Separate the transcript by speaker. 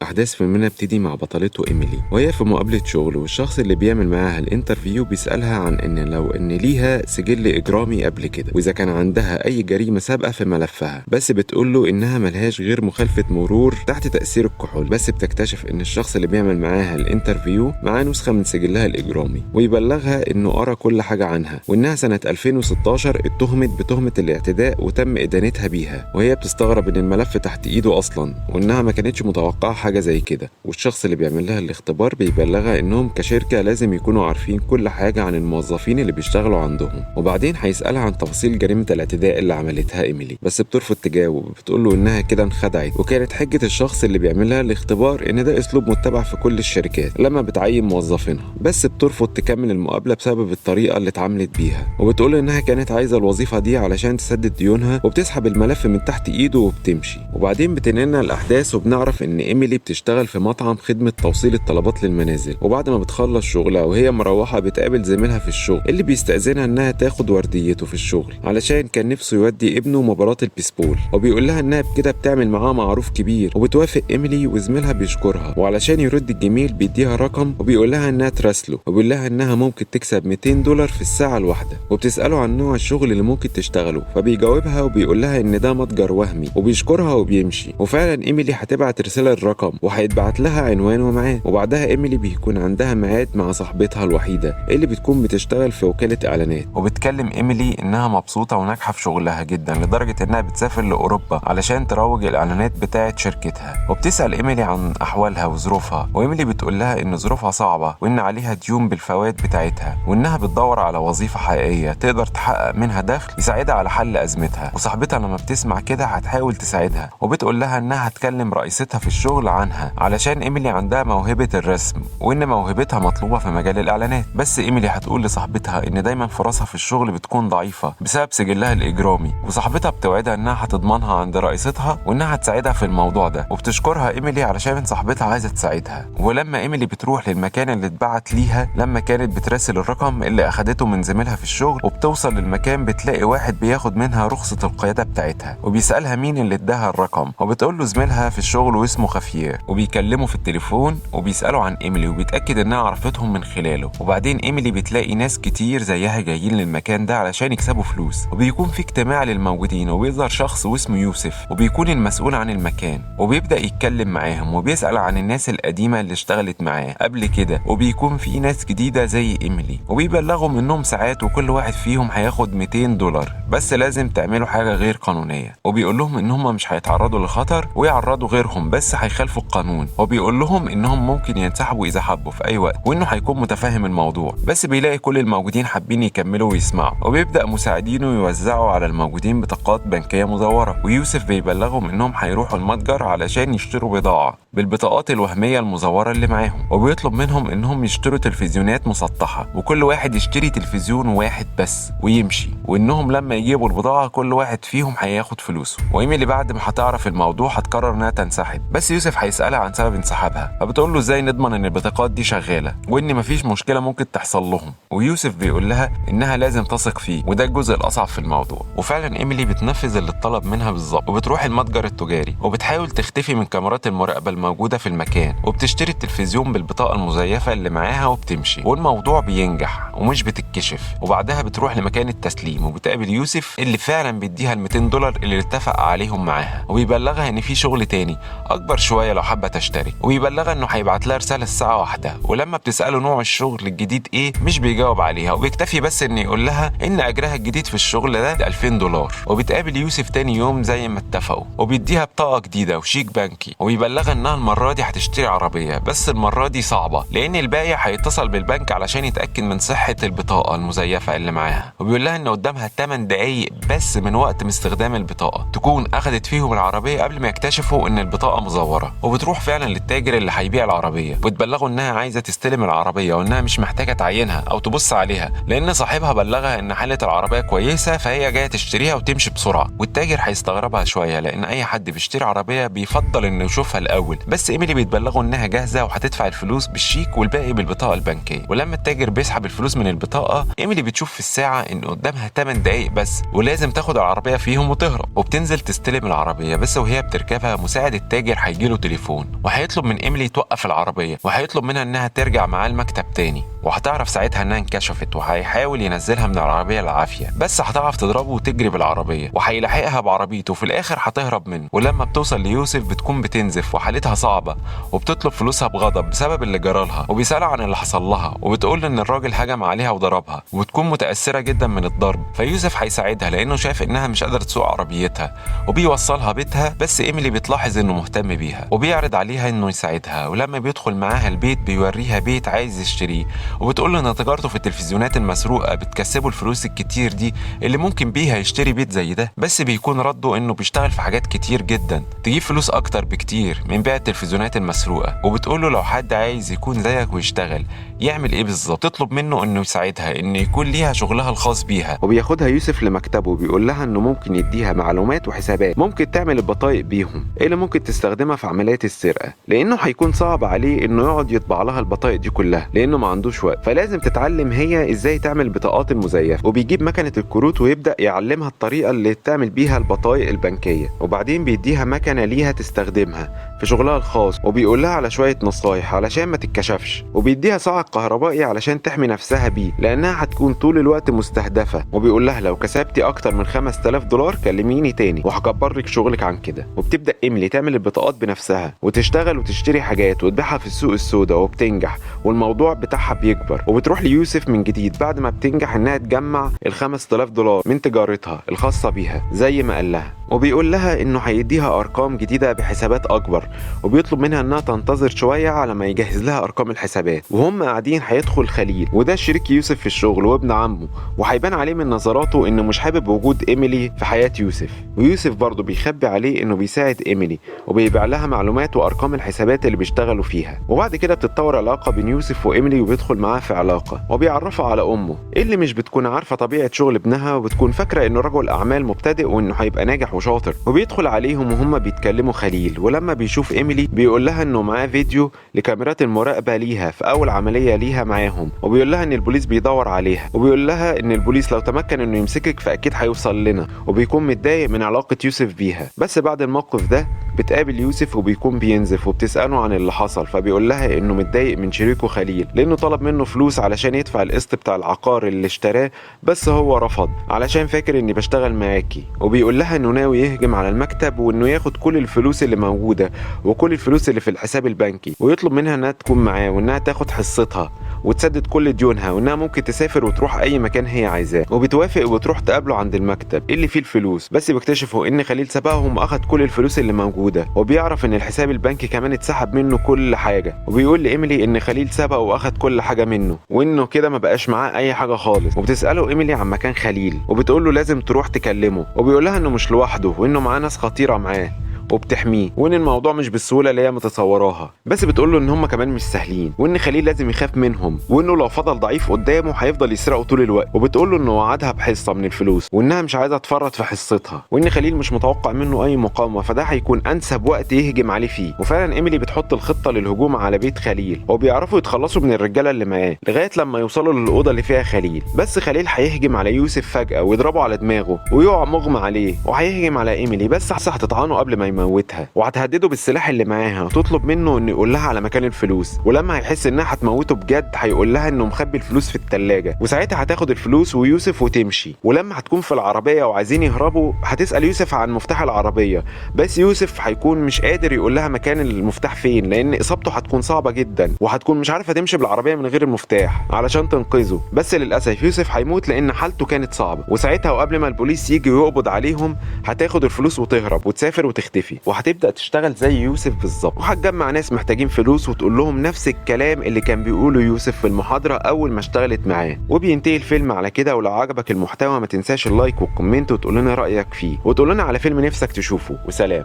Speaker 1: أحداث فيلمنا بتدي مع بطلته إيميلي وهي في مقابلة شغل، والشخص اللي بيعمل معاها ال interview بيسألها عن إن لو إن ليها سجل إجرامي قبل كده، وإذا كان عندها أي جريمة سابقة في ملفها، بس بتقول له إنها ملهاش غير مخالفة مرور تحت تأثير الكحول. بس بتكتشف إن الشخص اللي بيعمل معاها ال interview معاه نسخة من سجلها الإجرامي، ويبلغها إنه قرأ كل حاجة عنها، وإنها سنة 2016 اتهمت بتهمة الاعتداء وتم إدانتها بيها. وهي بتستغرب إن الملف تحت إيده أصلا، وإنها ما كانتش متوقعة حاجة زي كده. والشخص اللي بيعمل لها الاختبار بيبلغها إنهم كشركة لازم يكونوا عارفين كل حاجة عن الموظفين اللي بيشتغلوا عندهم. وبعدين هيسألها عن تفاصيل جريمة الاعتداء اللي عملتها إيميلي، بس بترفض تجاوب، بتقول له إنها كده انخدعت، وكانت حجة الشخص اللي بيعمل لها الاختبار إن ده أسلوب متبع في كل الشركات لما بتعين موظفينها. بس بترفض تكمل المقابلة بسبب الطريقة اللي اتعاملت بيها، وبتقول إنها كانت عايزة الوظيفة دي علشان تسدد ديونها، وبتسحب الملف من تحت إيده وبتمشي. وبعدين بتنقلنا الأحداث وبنعرف إن إيميلي بتشتغل في مطعم خدمة توصيل الطلبات للمنازل، وبعد ما بتخلص شغلها وهي مروحة بتقابل زميلها في الشغل اللي بيستأذنها إنها تاخد ورديته في الشغل علشان كان نفسه يودي ابنه مباراة البيسبول، وبيقول لها إنها بكده بتعمل معاه معروف كبير. وبتوافق إيميلي وزميلها بيشكرها، وعلشان يرد الجميل بيديها رقم وبيقول لها إنها تراسله، وبيقول لها إنها ممكن تكسب $200 في الساعة الواحدة، وبتسأله عن نوع الشغل اللي ممكن تشتغله، فبيجاوبها وبيقول لها إن ده متجر وهمي، وبيشكرها وبيمشي. وفعلا إيميلي هتبعت رسالة الرقم وهيتبعت لها عنوان وميعاد. وبعدها إيميلي بيكون عندها ميعاد مع صاحبتها الوحيدة اللي بتكون بتشتغل في وكالة إعلانات، وبتكلم إيميلي إنها مبسوطة وناجحة في شغلها جدا لدرجة إنها بتسافر لأوروبا علشان تروج الإعلانات بتاعة شركتها. وبتسأل إيميلي عن أحوالها وظروفها، وإيميلي بتقول لها إن ظروفها صعبة وإن عليها ديون بالفوائد بتاعتها، وإنها بتدور على وظيفة حقيقية تقدر تحقق منها دخل يساعدها على حل أزمتها. وصاحبتها لما بتسمع كده هتحاول تساعدها، وبتقول لها إنها هتكلم رئيستها في الشغل عنها علشان إيميلي عندها موهبة الرسم وإن موهبتها مطلوبة في مجال الإعلانات. بس إيميلي هتقول لصاحبتها إن دايما فرصها في الشغل بتكون ضعيفة بسبب سجلها الإجرامي، وصاحبتها بتوعدها إنها هتضمنها عند رئيستها وإنها هتساعدها في الموضوع ده. وبتشكرها إيميلي علشان صاحبتها عايزة تساعدها. ولما إيميلي بتروح للمكان اللي اتبعت ليها لما كانت بتراسل الرقم اللي أخدته من زميلها في الشغل، وبتوصل للمكان بتلاقي واحد بياخد منها رخصة القيادة بتاعتها، وبيسألها مين اللي اداها الرقم، وبتقول له زميلها في الشغل واسمه خافير، وبيكلمه في التليفون وبيسأله عن إيميلي وبيتأكد إنها عرفتهم من خلاله. وبعدين إيميلي بتلاقي ناس كتير زيها جايين للمكان ده علشان يكسبوا فلوس، وبيكون في اجتماع للموجودين، وبيظهر شخص واسمه يوسف وبيكون المسؤول عن المكان، وبيبدأ يتكلم معاهم وبيسأل عن الناس القديمة اللي اشتغلت معاه قبل كده، وبيكون في ناس جديدة زي إيميلي، وبيبلغهم إنهم ساعات وكل واحد فيهم هياخد $200 بس لازم تعملوا حاجة غير قانونية، وبيقول لهم إن هم مش هيتعرضوا لخطر ويعرضوا غيرهم بس هيخالفوا القانون، وبيقول لهم إنهم ممكن ينسحبوا إذا حبوا في أي وقت وإنه هيكون متفهم الموضوع. بس بيلاقي كل الموجودين حابين يكملوا ويسمعوا، وبيبدأ مساعدينه يوزعوا على الموجودين بطاقات بنكية مزورة، ويوسف بيبلغهم إنهم هيروحوا المتجر علشان يشتروا بضاعة بالبطاقات الوهمية المزورة اللي معاهم، وبيطلب منهم إنهم يشتروا تلفزيونات مسطحة وكل واحد يشتري تلفزيون واحد بس ويمشي، وإنهم لما يجيبوا البضاعة كل واحد فيهم هياخد فلوسه. وإيميلي بعد ما هتعرف الموضوع هتقرر إنها تنسحب، بس يوسف هيسألها عن سبب انسحابها، فبتقول له إزاي نضمن إن البطاقات دي شغالة وإن مفيش مشكلة ممكن تحصل لهم، ويوسف بيقول لها إنها لازم تثق فيه وده الجزء الأصعب في الموضوع. وفعلا إيميلي بتنفذ اللي اتطلب منها بالظبط، وبتروح المتجر التجاري وبتحاول تختفي من كاميرات المراقبة الموجودة في المكان، وبتشتري التلفزيون بالبطاقة المزيفة اللي معاها وبتمشي، والموضوع بينجح ومش بتتكشف. وبعدها بتروح لمكان التسليم وبتقابل يوسف اللي فعلا بيديها $200 اللي اتفق عليهم معاها، وبيبلغها ان في شغل تاني اكبر شوية لو حابة تشتري، وبيبلغها انه هيبعت لها رسالة الساعة 1. ولما بتسأله نوع الشغل الجديد ايه مش بيجاوب عليها، وبيكتفي بس ان يقول لها ان اجرها الجديد في الشغل ده $2000. وبتقابل يوسف تاني يوم زي ما اتفقوا، وبيديها بطاقة جديدة وشيك بنكي، وبيبلغها انها المرة دي هتشتري عربية، بس المرة دي صعبة لان البائع هيتصل بالبنك علشان يتأكد من صحة البطاقة المزيفة اللي معاها، وبيقول لها ان قدامها 8 دقايق بس من وقت من استخدام البطاقة تكون اخدت فيهم العربية قبل ما يكتشفوا ان البطاقة مزورة. وبتروح فعلا للتاجر اللي هيبيع العربية وتبلغه انها عايزة تستلم العربية وانها مش محتاجة تعينها او تبص عليها لان صاحبها بلغها ان حالة العربية كويسة فهي جاية تشتريها وتمشي بسرعة. والتاجر هيستغربها شوية لان اي حد بيشتري عربية بيفضل انه يشوفها الاول، بس إيميلي بتبلغه انها جاهزة وهتدفع الفلوس بالشيك والباقي بالبطاقة البنكية. ولما التاجر بيسحب الفلوس من البطاقة إيميلي بتشوف في الساعة ان قدامها 8 دقايق بس ولازم تاخد العربية فيهم وتهرب، وبتنزل تستلم العربية. بس وهي بتركبها مساعد التاجر هيجيله تليفون التليفون، وهيطلب من إيميلي توقف العربية، وهيطلب منها إنها ترجع معاه المكتب تاني، وهتعرف ساعتها إنها انكشفت، وهيحاول ينزلها من العربية العافية، بس هتعرف تضربه وتجري بالعربية، وهيلاحقها بعربيته، وفي الآخر هتهرب منه. ولما بتوصل ليوسف بتكون بتنزف وحالتها صعبة، وبتطلب فلوسها بغضب بسبب اللي جرالها، وبيسألها عن اللي حصل لها، وبتقول إن الراجل هجم عليها وضربها، وبتكون متأثرة جدا من الضرب. فيوسف هيساعدها لأنه شايف إنها مش قادرة تسوق عربيتها، وبيوصلها بيتها، بس إيميلي بتلاحظ إنه مهتم بيها، وبيعرض عليها إنه يساعدها. ولما بيدخل معاها البيت بيوريها بيت عايز يشتريه، وبتقول له إن تجارته في التلفزيونات المسروقة بتكسبه الفلوس الكتير دي اللي ممكن بيها يشتري بيت زي ده، بس بيكون رده إنه بيشتغل في حاجات كتير جدا تجيب فلوس أكتر بكتير من بيع التلفزيونات المسروقة. وبتقول له لو حد عايز يكون زيك ويشتغل يعمل إيه بالظبط؟ تطلب منه إنه يساعدها إنه يكون ليها شغلها الخاص بيها. وبياخدها يوسف لمكتبه وبيقول لها إنه ممكن يديها معلومات وحسابات ممكن تعمل البطايق بيهم اللي ممكن تستخدمها في عمليات السرقة، لأنه هيكون صعب عليه إنه يقعد يطبع لها البطايق دي كلها لأنه ما عندوش وقت، فلازم تتعلم هي إزاي تعمل بطاقات المزيفة. وبيجيب مكنة الكروت ويبدأ يعلمها الطريقة اللي تعمل بيها البطايق البنكية، وبعدين بيديها مكنة ليها تستخدمها في شغلها الخاص، وبيقول لها على شوية نصايح علشان ما تتكشفش، وبيديها صاعق كهربائي علشان تحمي نفسها بيه لأنها هتكون طول الوقت مستهدفة، وبيقول لها لو كسبتي أكتر من $5000 كلميني تاني وهكبر لك شغلك عن كده. وبتبدأ إيميلي تعمل البطاقات بنفسها وتشتغل وتشتري حاجات وتبيعها في السوق السوداء، وبتنجح والموضوع بتاعها بيكبر. وبتروح ليوسف من جديد بعد ما بتنجح إنها تجمع ال $5000 من تجارتها الخاصة بيها زي ما قال لها، وبيقول لها إنه هيديها أرقام جديدة بحسابات أكبر، وبيطلب منها إنها تنتظر شوية على ما يجهز لها أرقام الحسابات. وهم قاعدين هيدخل خليل، وده شريك يوسف في الشغل وابن عمه، وهيبان عليه من نظراته إنه مش حابب وجود إيميلي في حياة يوسف. ويوسف برضه بيخبي عليه إنه بيساعد إيميلي وبيبيع لها معلومات وأرقام الحسابات اللي بيشتغلوا فيها. وبعد كده بتتطور علاقة بين يوسف وإيميلي، وبيدخل معاه في علاقة، وبيعرفها على أمه اللي مش بتكون عارفة طبيعة شغل ابنها، وبتكون فاكرة إنه رجل أعمال مبتدئ وإنه هيبقى ناجح وشاطر. وبيدخل عليهم وهم بيتكلموا خليل، ولما بيشوف إيميلي بيقول لها إنه معاه فيديو لكاميرات المراقبة ليها في أول عملية ليها معاهم، وبيقول لها إن البوليس بيدور عليها، وبيقول لها إن البوليس لو تمكن إنه يمسكك فأكيد هيوصل لنا، وبيكون متضايق من علاقة يوسف بيها. بس بعد الموقف ده بتقابل يوسف وبيكون بينزف، وبتسأله عن اللي حصل، فبيقول لها إنه متضايق من شريكه خليل لأنه طلب منه فلوس علشان يدفع القسط بتاع العقار اللي اشتراه، بس هو رفض علشان فاكر إني بشتغل معاكي. وبيقول لها إنه ناوي يهجم على المكتب وإنه ياخد كل الفلوس اللي موجودة وكل الفلوس اللي في الحساب البنكي، ويطلب منها إنها تكون معاه وإنها تاخد حصتها وتسدد كل ديونها، وإنها ممكن تسافر وتروح أي مكان هي عايزاه. وبتوافق وبتروح تقابله عند المكتب اللي فيه الفلوس، بس بيكتشفوا إن خليل سبقهم وأخد كل الفلوس اللي موجودة، وبيعرف إن الحساب البنكي كمان اتسحب منه كل حاجة. وبيقول لإيميلي إن خليل سبقه وأخد كل حاجة منه، وإنه كده ما بقاش معاه أي حاجة خالص. وبتسأله إيميلي عن مكان خليل، وبتقول له لازم تروح تكلمه، وبيقول لها إنه مش لوحده وإنه معاه ناس خطيرة معاه وبتحميه، وان الموضوع مش بالسهولة اللي هي متصوراها. بس بتقول له ان هم كمان مش سهلين، وان خليل لازم يخاف منهم، وانه لو فضل ضعيف قدامه هيفضل يسرقه طول الوقت. وبتقول له انه وعدها بحصة من الفلوس، وانها مش عايزه تفرط في حصتها، وان خليل مش متوقع منه اي مقاومة، فده هيكون انسب وقت يهجم عليه فيه. وفعلا ايميلي بتحط الخطة للهجوم على بيت خليل، وبيعرفوا يتخلصوا من الرجالة اللي معاه لغاية لما يوصلوا للاوضه اللي فيها خليل. بس خليل هيهجم على يوسف فجاة ويضربه على دماغه ويقع مغمى عليه، وهيهجم على ايميلي بس هتطعنه قبل ما يموتها، وهتهدده بالسلاح اللي معاها وتطلب منه انه يقول لها على مكان الفلوس. ولما هيحس انها هتموته بجد هيقول لها انه مخبي الفلوس في الثلاجة، وساعتها هتاخد الفلوس ويوسف وتمشي. ولما هتكون في العربية وعايزين يهربوا هتسال يوسف عن مفتاح العربية، بس يوسف هيكون مش قادر يقول لها مكان المفتاح فين لان اصابته هتكون صعبة جدا، وهتكون مش عارفه تمشي بالعربية من غير المفتاح علشان تنقذه. بس للاسف يوسف هيموت لان حالته كانت صعبة. وساعتها وقبل ما البوليس يجي ويقبض عليهم هتاخد الفلوس وتهرب وتسافر وتختفي، وهتبدا تشتغل زي يوسف بالظبط، وهتجمع ناس محتاجين فلوس وتقول لهم نفس الكلام اللي كان بيقوله يوسف في المحاضرة اول ما اشتغلت معاه. وبينتهي الفيلم على كده. ولو عجبك المحتوى ما تنساش ال like وال comment وتقول لنا رايك فيه، وتقول لنا على فيلم نفسك تشوفه. وسلام.